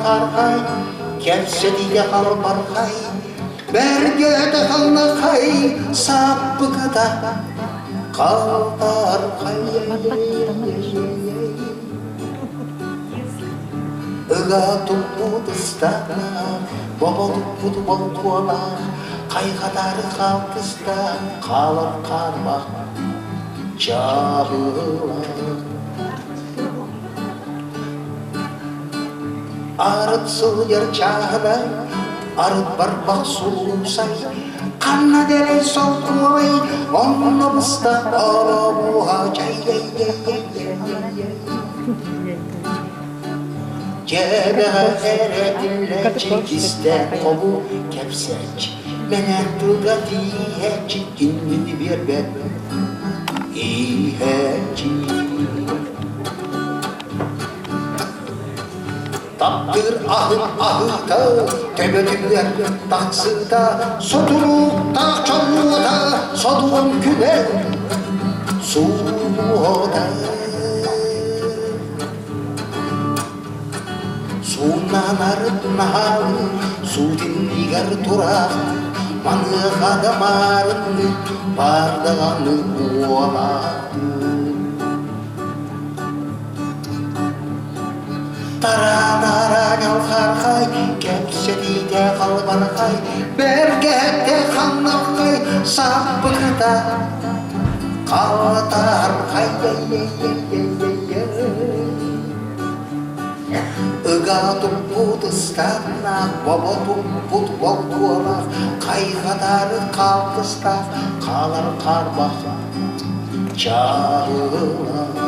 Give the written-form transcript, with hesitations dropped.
ньалхархай, кэпсэтиигэ халбархай, бэргэтэ халлахай, саппыкыта халтархай. Ыга туппут ыстаана, бобо туппут болтуолаах, хайҕатаары хаалтыстаах, хаалар хаарбах чабылах. Арыт сылдьар чааһына, арыт барбах сулуусай, ханна дэлэй солкуой, онно быста оробуоһа чай-яй-яй-яй-яй-яй. Дьэбэҕэ эрэ тиллээччи кистээн хобу кэпсээччи, мэнээх тылга тииһээччи кинини биэрбэт ииһээччи. Таптыыр аһын аһыыта, төбөтүгэр тахсыыта, сутуруктаах чоллуота, содуом күнэ суулуота. Суунанарыт наһаалыы, суутиннигэр тураах, маныаха да маарынныы, баардаҕаны уолаатыы. Тараанара ньалхархай, кэпсэтиитэ халбархай, бэргэһэтэ ханнаххай, саппыкыта халтархай. Ыга туппут ыстааннаах, бобо туппут болтуолаах, хайҕатаары хаалтыстаах, хаалар хаарбах чаһылаах.